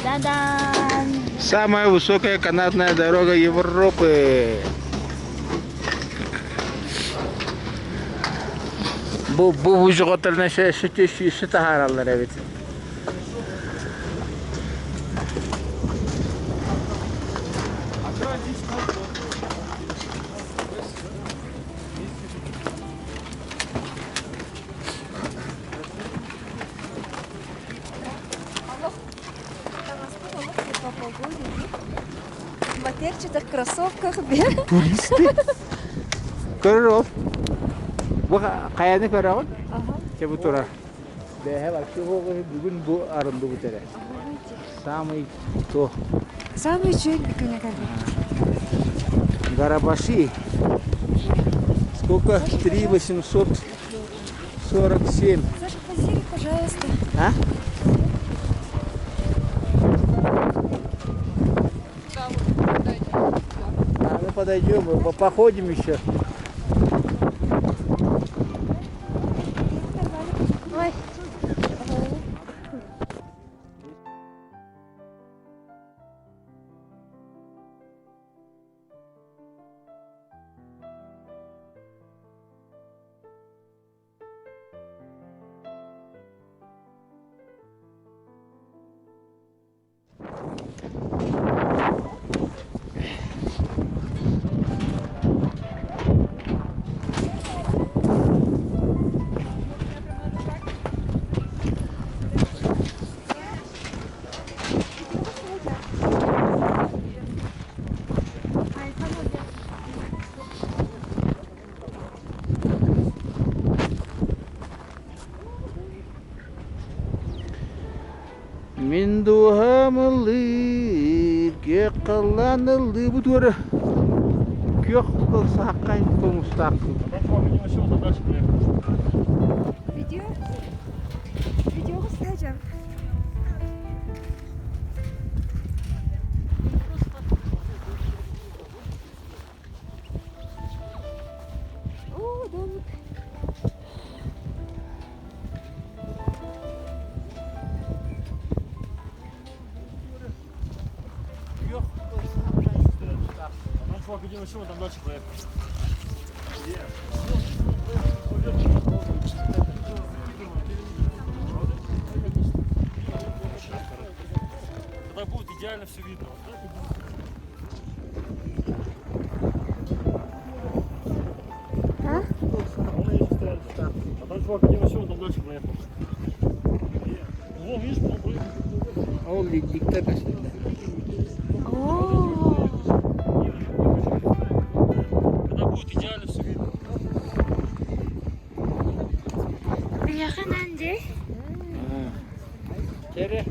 Та-дам! Самая высокая канатная дорога Европы. Бу бу бужуҕатарына сити таһаараллар эбит. Таҥаспыт олох по погоде В матерчатых кроссовках Туристы? Көрөр ол. Бу хайаны көрөҕүн? Чэ бу турар. Бэһэ вообще бүгүн бу арыллыбыт эрэ. Самый то. Самый үчүгэй күнэ кэлбит. Гарабаши. Сколько? 3 847. Саша, позируй, пожалуйста. А? А, ну подойдем, походим еще. Ой. Мин дууһам ыллыыр, күөх халлаан ыллыыбыт уора күөх сааххай тумустаахпын. Видео? Видеоҕа сылдьан. О, домик. Ну, чувак, иди на чего, там дальше проехал. Тогда будет идеально все видно. А? А там чувак, иди на чего, там дальше проехал. Вон, видишь, он проехал. Ол лидиктер көстүллэр. О, Когда будет идеально все видно. Бляха нанде. Кere.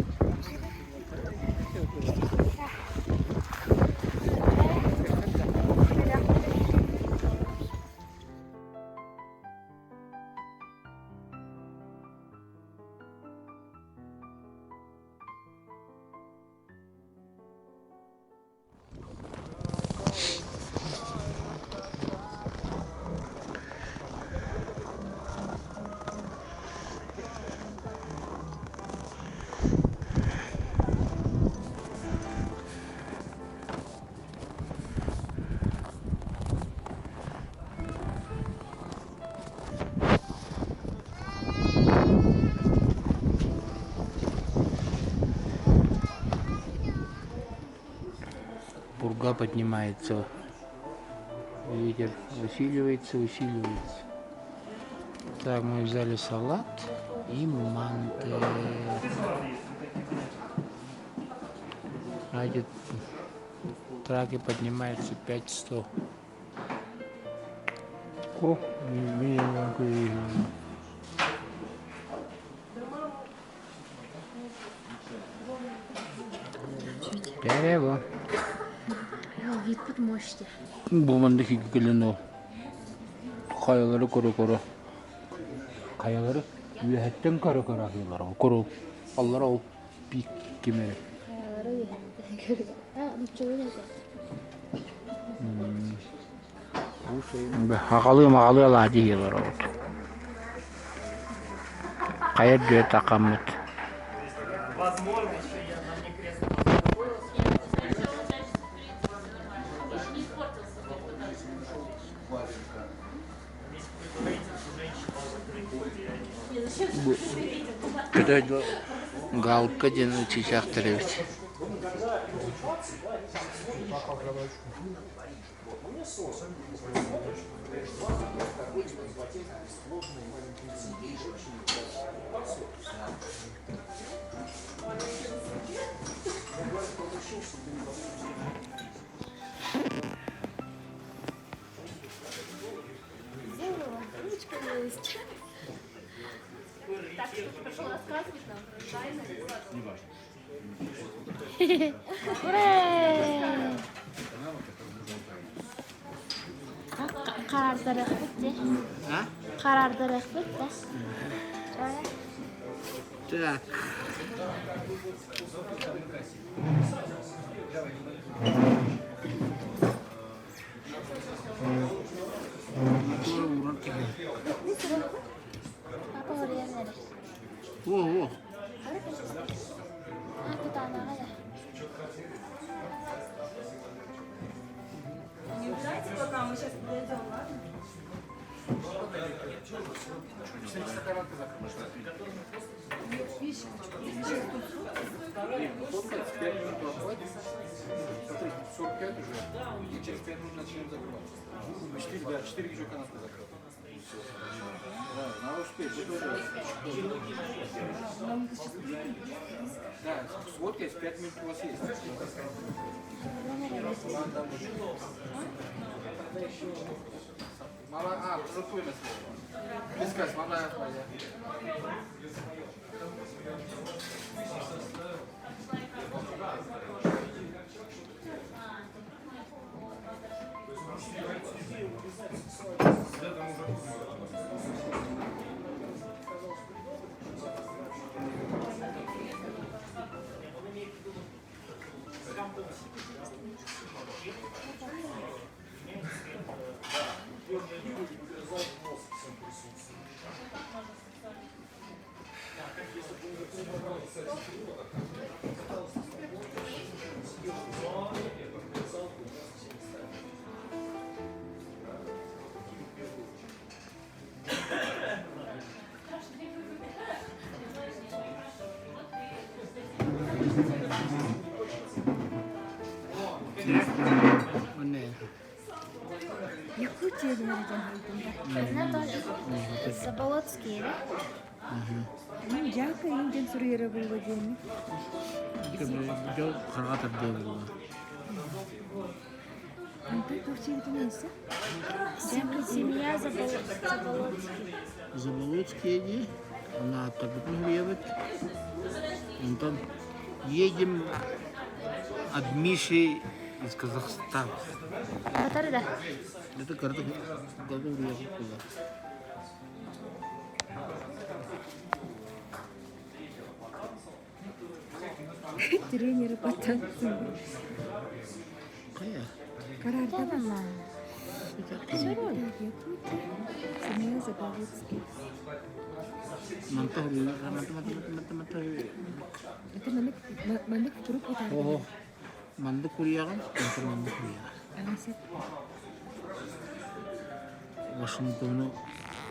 Пурга поднимается. Ветер усиливается, усиливается. Так, мы взяли салат и манты. А эти траки поднимаются 5100. О, Дерево. Виппут мощи. Бу маннык кэлэн ол хайалары көрө-көрө хайалары үөһэттэн көрө-көрө аһыыллар ол куруук аллара ол пик ким эрэ Хайалары үөһэттэн көрө. А, нуччалыы этэ. Аҕалыы маҕалыы алаадьы иһиэлэр оҕот хайа үрдүгэр тахаммыт Возможно, еще я на мне кресло. Бу көтө галка диэн чыычаахтар эбит. Ручка есть. Так, что ты пошел рассказывать нам про тайны. Ура! Карардарых бітті. А? Карардарых бітті. Так. Папа уруйан эрэр. Во, во. А, кытаанаҕа да. Не убирайте пока, мы сейчас подойдем, ладно? Смотри, 45 уже, и через 5 минут начнем закрываться. 4, да, 4 еще канатка закрыта. Да, надо успеть. Да, сводка есть, 5 минут у вас есть. Мала, а, рукой на Пискас, мала, Якутия диэн дьон Она тоже Заболоцкие, да? Дьаака инден суруйара буолла диэни. Хараҕа тардыа буолла. Онтон туох диэбитин эссе? Семья Заболоцких. Заболоцкие дии. Онно ааттарбытын суруйабыт. Онтон едем от Миши из Казахстана. Батары да. Это карту готов куда. Тренеры по танцам. Кая? Карарда Якутия, семья Заболоцких. Манта манта манта манта манта. Это маннык маннык турук утаарда. Ого. Манды курьягын, манта манды курьягын. Анасет. Вашингтону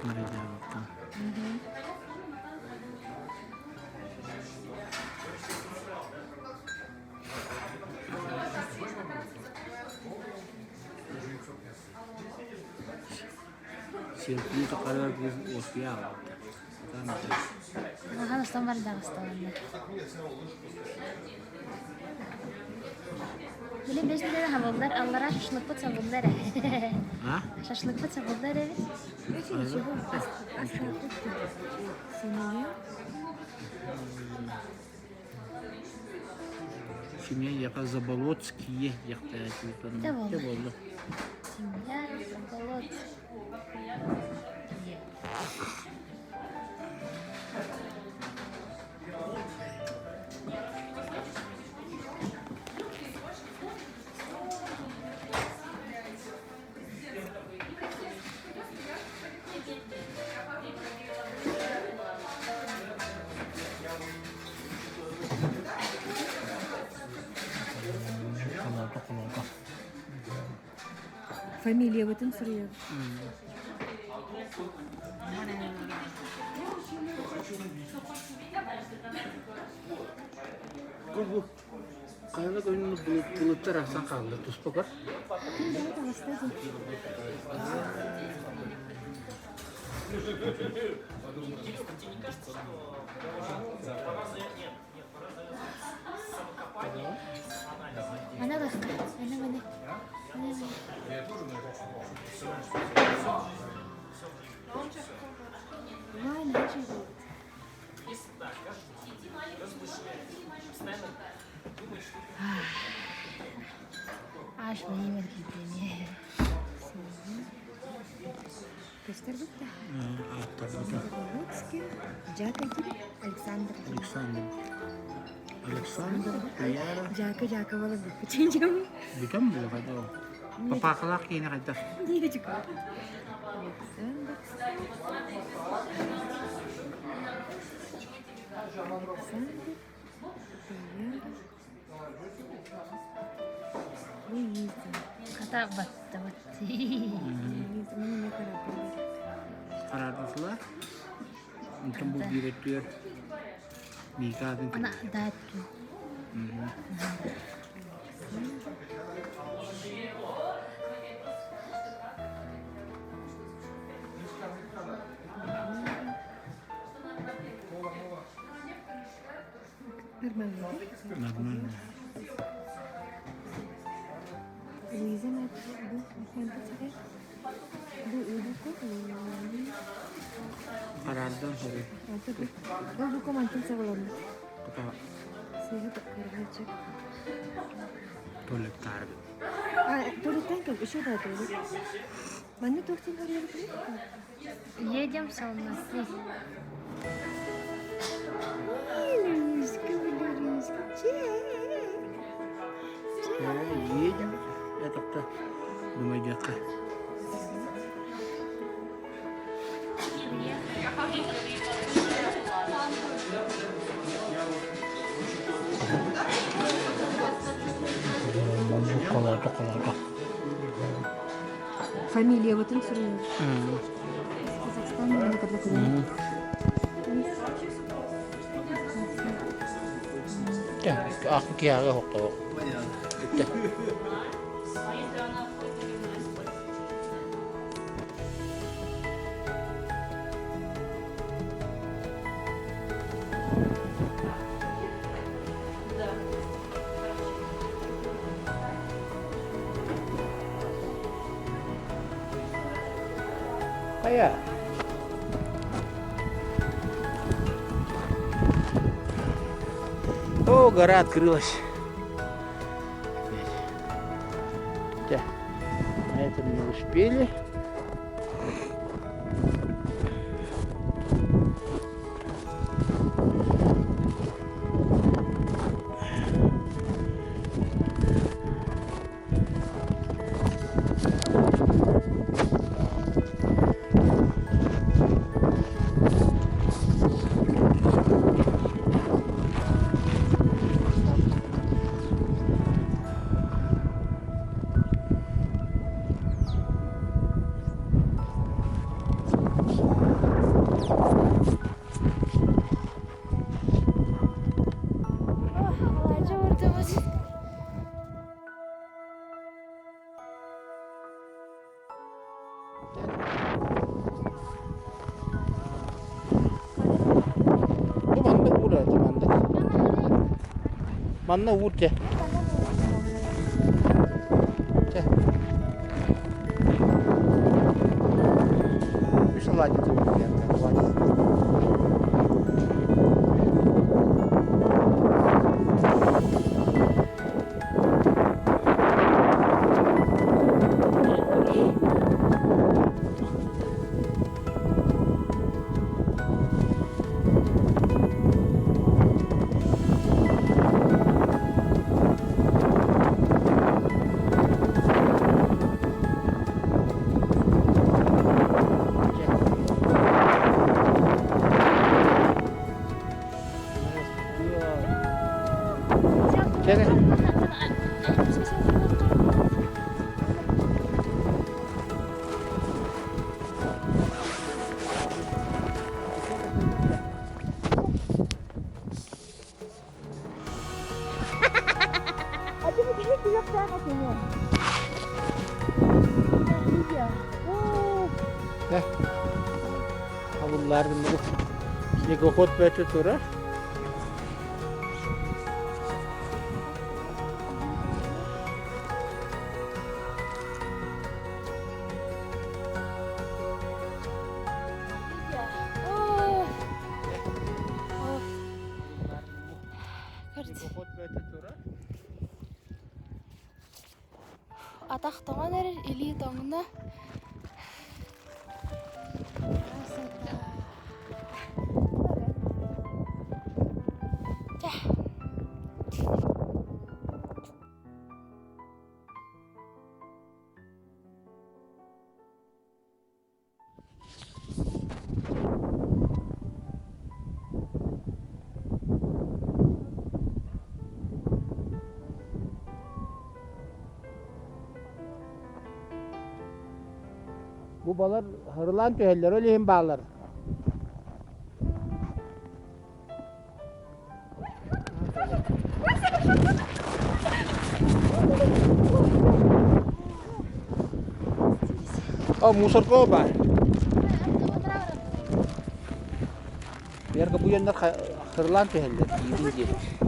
нарядяттан. Сиэртийэ тухары уоскуйа аҕалбыта. Ахан устан бар дагысталанна. Били бесінде хабылдар, аллара шашлыкпыт сабылдар. А? Шашлыкпыт сабылдар эбит. Эти ничего, Семья. Семья яка Заболоцкие яхта Да буолла. буолла. Семья Заболоцких. Холоото холоото. Фамилиябытын суруйабыт. Бу хайалар ойууну былыттар арахсан хаалла туспа көр. Мана лахка. Мана мана. Мана мана. Ваня, чего? Аш Владимир киирдэ. Көстөр бутта. Заболоцкий, Жака Александр. Александр. Александр, Туяра. Жака Жаковала бүппүтүн Бүтэн була хайда. Папахалаах киинэ хайда. Александр. Александр, Туяра, Луиза. Хата батта бат. Луиза, мына мен карап Хараарбатылар. Онтон бу биир өттүгэр Мика атын Ана дату. Нормально, да? Нормально. Луиза ма бу мантан бу убуку Хараардан сору. Ата бу. Ол буку мантан саҕаламмыт. Ката Сыыһа көрбөччүк. туалеттаар. А, туалеттан кэл, еще да туалет. Манна туох диэн көрүөхпүнүй? Едем в Алматы. Лиска, Лиска, Едем. Это думайдыахха. Холоото, холоото. Фамилиябытын суруйабыт. Казахстан мемлекеттик Ах, киһиэхэ хоттоо. Хайа. О, гора открылась. Опять. Да. На этом не успели. Алаадьы уурдубут. Бу маннык уур это маннык. Манна уур дьэ. Чэ. Үс алаадьыты уур. Чэ. Киһиэхэ хабыллаар гынна бу снегоход бөтө турар. Атах тоҥон эрэр, илии тоҥно. Чэ. Бу балар һырылаан түһэллэр, ол иһин бааллар. О, мусорка баар. Верка бу яннар хырылаан түһэллэр, диибин диэн.